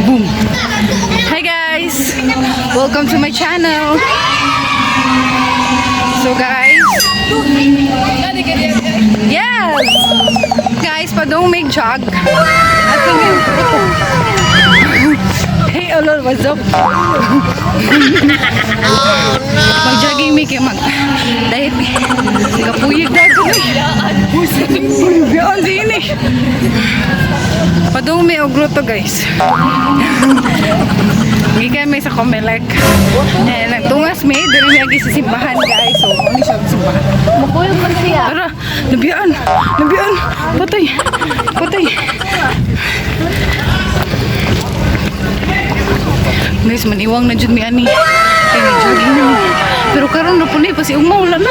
Boom. Hi guys! Welcome to my channel. So guys, yes! Guys, padung mig jog. Atong. Hey, Olol, what's up? Mag-jogging mi kay mag diet mi. Kapuyig na ko ni. Biyaan din eh. Padung mi og grotto, guys. Gikan mi sa Comelec. Eh, nagtungas mi, diri mi agi sa simbahan, guys. So, ano siya ang simbahan? Mukuyog man siya. Tara, nabiyaan, nabiyaan. Patay, patay. Guys, maniwang na jud mi ani. Kay may jogging na mi. Pero karon na po ni, pasi ugma wala na.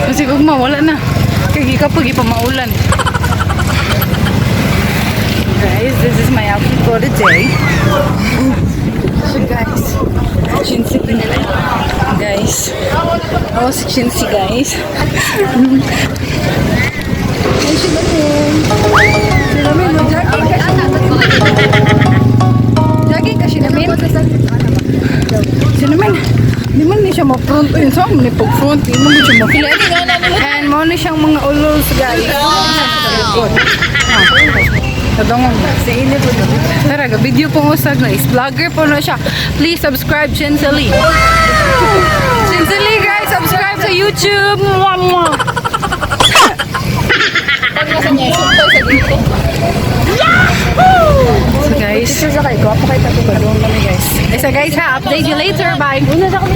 Kasi ugma wala na. Kay gikapag ipamaulan. Guys, this is my outfit for the day. So guys, Chinsi, guys. Oh, si Chinsi, guys. Ay, si Lamin. Si Lamin, mag-jogging ka siya. Jogging ka si Lamin. Si Lamin, di man ni siya ma-front. Ayun, saan mo ni pag-front? Di man ni siya ma-front. And mo ni siyang mga ulos, guys. Sa likod. Ah. Kadungon. Sa inyo po. Tara, video po usag na. Is vlogger po na siya. Please subscribe, Chinsely. Chinsely, guys, subscribe sa YouTube. Mwah, mwah. Pag nasa niya, sumpay sa dito. So guys, Picture sa kayo, gwapo kayo tapo. Padung kami, guys. Eh, so guys ha, update you later. Bye. Una sa kami.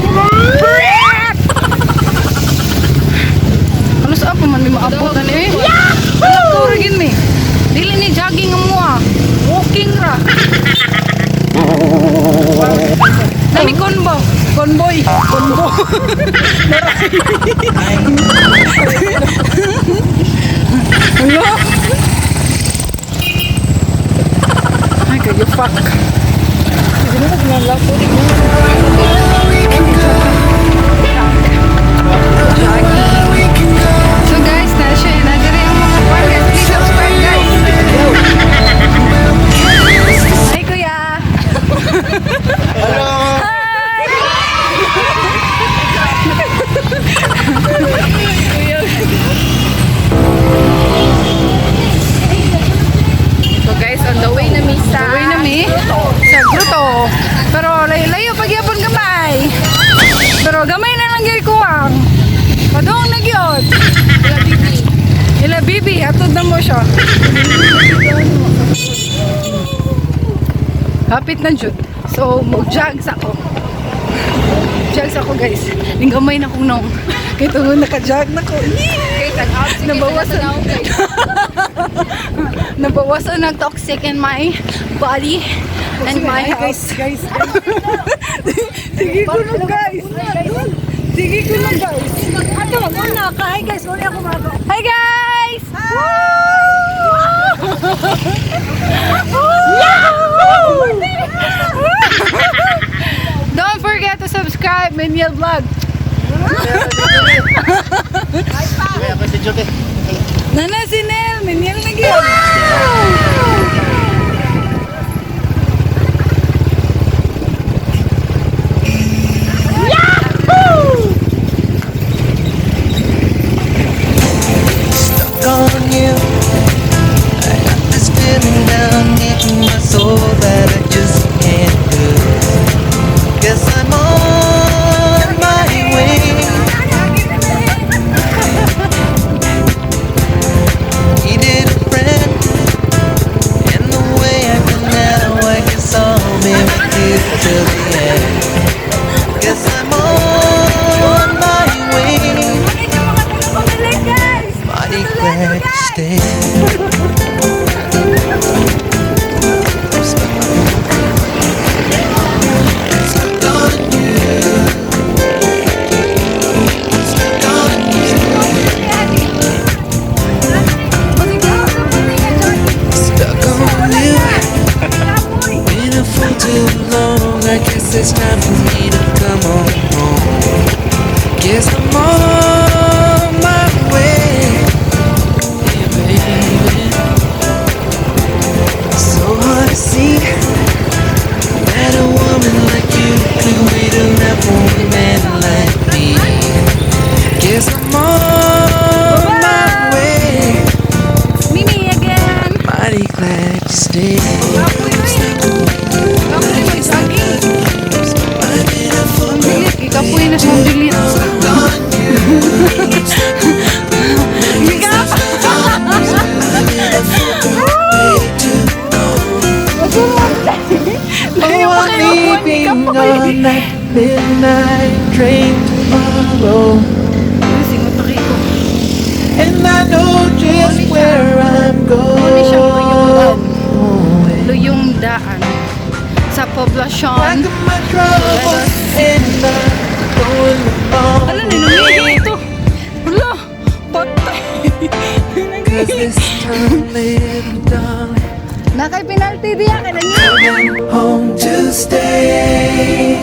Ano sa pa man may maabot na ni eh? Yahoo! Wala mi. Dili ni jogging ang mo ah. Walking ra. Nami convo. Convoy. Convo. Hello? Ay, kayo fuck. Jogging. So guys, na siya, na diri ang mga podcast. Please subscribe, guys. Hi, kuya. Hello! Hi! So guys, on the way na mi sa Uwi na mi sa grotto. Pero layo-layo pagyapon gamay. Pero gamay na lang gyud kuwang. Padung na gyud. Ila Bibi. Ila bibi, atod na mo siya. Hapit na jud. So, mag-jog sa ako. Jog sa ako, guys. Ning gamay na kong nong. Kay tungod naka-jog na ko. Kay tag-out sige Nabawasan. na kay. Nabawasan ng toxic in my body and my Guys, health. guys. Sige ko lang, guys. Sige ko lang, guys. Ato, mag-una ka. Hi guys, wala ako mag Hi guys! Yahoo! Don't forget to subscribe Meniel Vlog. Kaya ako si Joke. Nana si Nel, Meniel na gyud. Stuck on you. I got this feeling down deep in my soul that I just can't lose. Guess I'm on my way. Needed a friend. daan sa Poblacion. Pack up my troubles and I'm going along. Ano, ninungin ito? Hala, patay. 'Cause this time, little darling, Nakay penalty diya, kay nangin. I'm home to stay.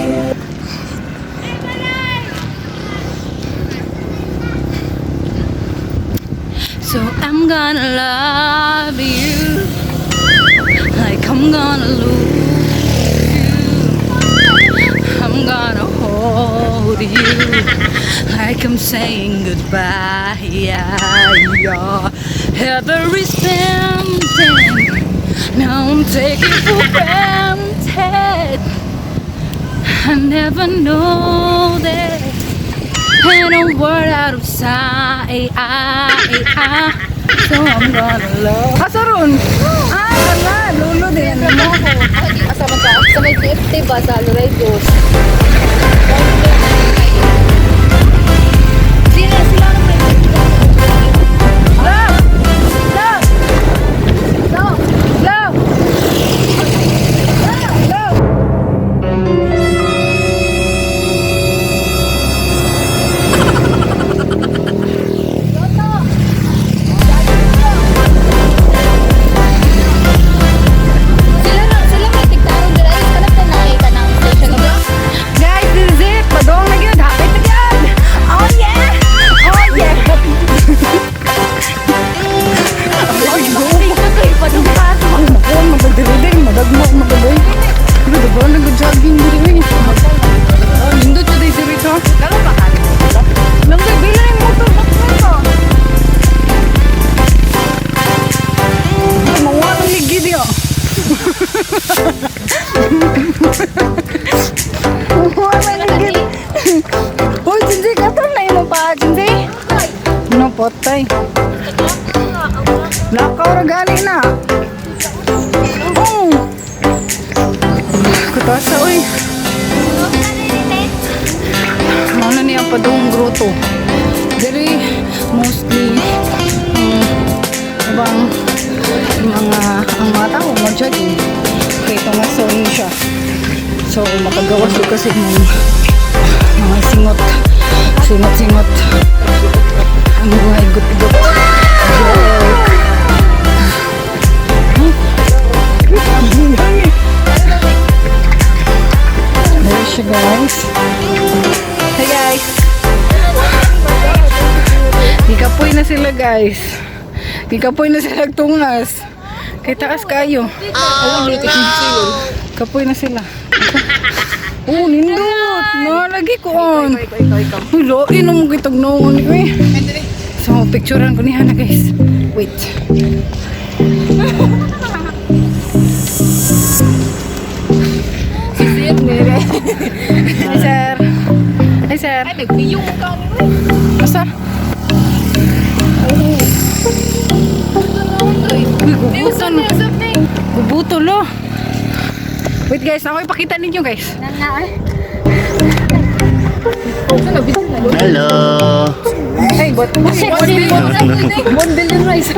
So I'm gonna love you like I'm gonna lose you. I'm gonna hold you like I'm saying goodbye. Yeah. Every spending, now I'm taking for granted. I never know that. And a word out of sight. So I'm gonna love. Asa ron? Ah, wala. Lolo din. Ano mo ko? Asa man sa may TFT ba sa Loredos? Sila sila naman. Love! Love! Love! Love! Love! Sila na sila may tigtarong dira ay kanang tanay kanang station ba? Guys, this is it. Padong na gyud. Hapit na gyud. Oh yeah! Oh yeah! Ay, go! Padung pa. Ay, naku, magadiri madagmo, magaboy. Pero diba, nag-jogging diri. Oh, nindot siya diri diri ha. Nangga, bila yung motor, bakit ka? Ay, mawa ng ligid ya. Mawa ng ligid. Uy, Jinji, katong na imong paa, Jinji. No, potay. Lakaw ra gani na. Oh. Kutasa, uy. Mao na niya Padung Grotto. Diri mostly ubang mga ang mga tao mag-jogging. Kay tungason siya. So makagawas ko kasi ng mga singot. Singot-singot. Ang mga igot-igot. Joke. Huh? There siya, guys. Hey guys. Gikapoy na sila, guys. Gikapoy na sila tungas. Kay taas kayo. Oh, kapoy na sila. Oh, nindot. Nalagi ko on. Uy, lain mo kitag noon eh. So, picturean ko ni Hana, guys. Wait. Sisit nere. Hi, sir. Hi, sir. Ay nagpiyong ka ni oy. Asa? Uy, gubutan. Gubuto lo. Wait guys, ako ipakita ninyo, guys. Hello. Hey, what? 1 billion rice.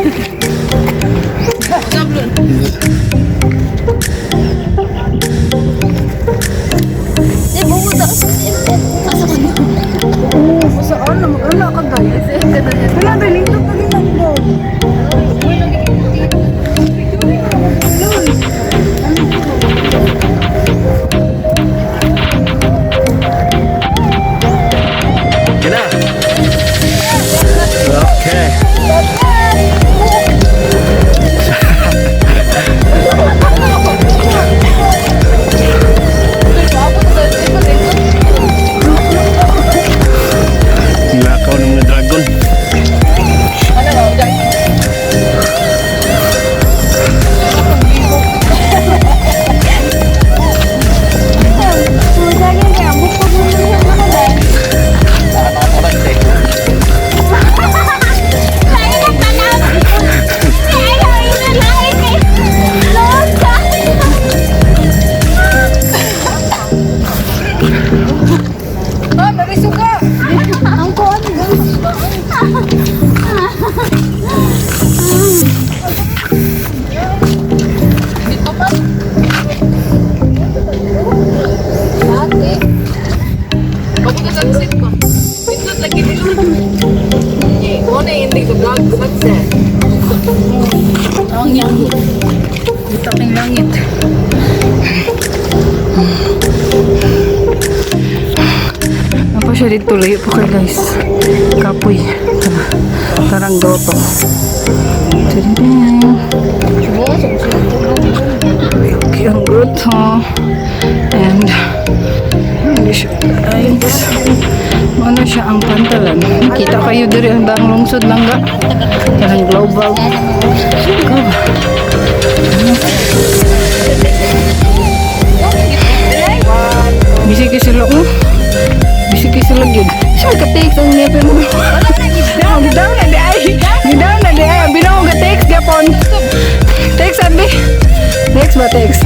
Eh bumuta sa Asa ko niyo? Oo, saan? Ano ka, guys? Wala, nindot na din ang dog. Get out. Okay. Lakaw ng mga dragon. Ang yang. Dito ang langit. Apa siya dito? Layo po kayo, guys. Kapoy. Tara. Tarang grotto. Tadadam. Okay, ang grotto. And hindi siya, guys. Ano siya ang pantalan. Kita kayo diri ang daang lungsod lang ga. Kanang global. Go. Busy kay sila oh. Busy kay sila gyud. Siya ka-text ang ngipin mo. Gidaw na di ay. Gidaw na di ay. Abi na ko ga-text gyapon. Text abi. Text ba text?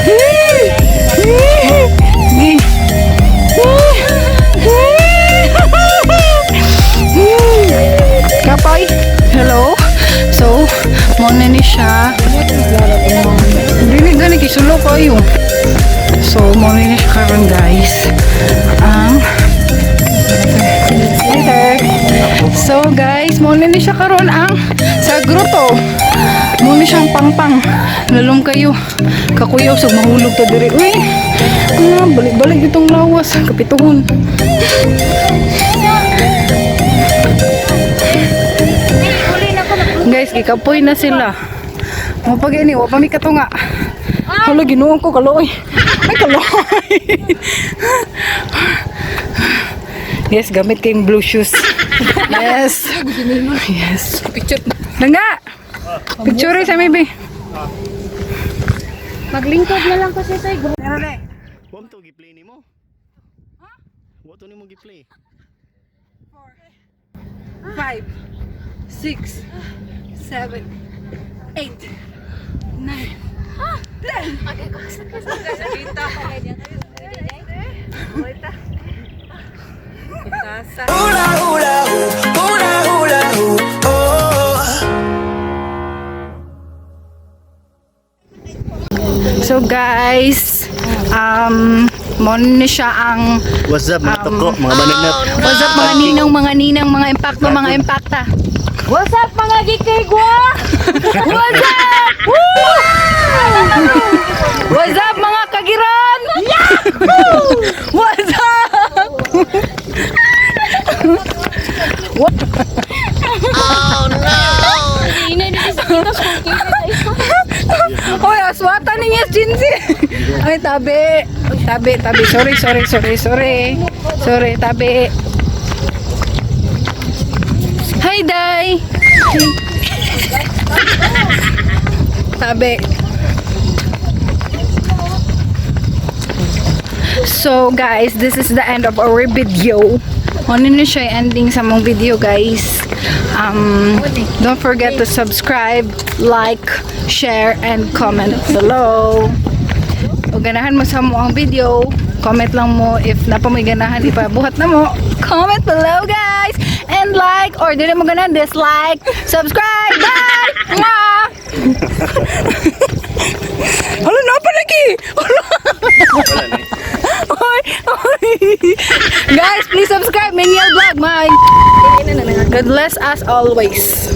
Sige. Kapoy. Hello. So, mo na ni siya. Dili gani kisulo kayo. So, mo na ni siya karon, guys. Ang later. So, guys, mo na ni siya karon ang sa grotto. Mo ni siyang pangpang. Lalong kayo. Kakuyaw sa mahulog ta diri. Uy. Ah, balik-balik itong lawas. Kapituhon. Guys, gikapoy na sila. Mo pag ini, wa pa mi katunga. Hala, ginuon ko kaluoy. Ay, kaluoy. Yes, gamit kayong blue shoes. Yes. Picture. Langga! Picture sa maybe. Maglingkod na lang kasi tayo. Wa to gi-play nimo? Ha? Wa to nimo gi-play. 5, 6, 7, 8, 9, 10. Hula hula hoop, hula hula hoop, oh. So guys, mo ni siya ang What's up, mga toko, mga banagnat? What's up, mga ninong, mga ninang, mga impacto, mga impacta. What's up, mga gikigwa? What's up? Woo! What's up, mga kagiran? Yahoo! What's up? Hoy, aswata ni Yes Jinsi. Ay, tabi. Tabi, tabi. Sorry, sorry, sorry, sorry. Sorry, tabi. Hi, Day. Tabi. So, guys, this is the end of our video. Ano na siya yung ending sa mong video, guys. Don't forget to subscribe, like, share, and comment below. O ganahan mo sa mo ang video, comment lang mo if napa mo'y ganahan, ipabuhat na mo. Comment below, guys! And like, or dili mo ganahan, dislike, subscribe, bye! Mwah! Hala, napa lagi! Hala! Wala na. Oy, oy. Guys, please subscribe Menial Vlog. Bye. God bless us always.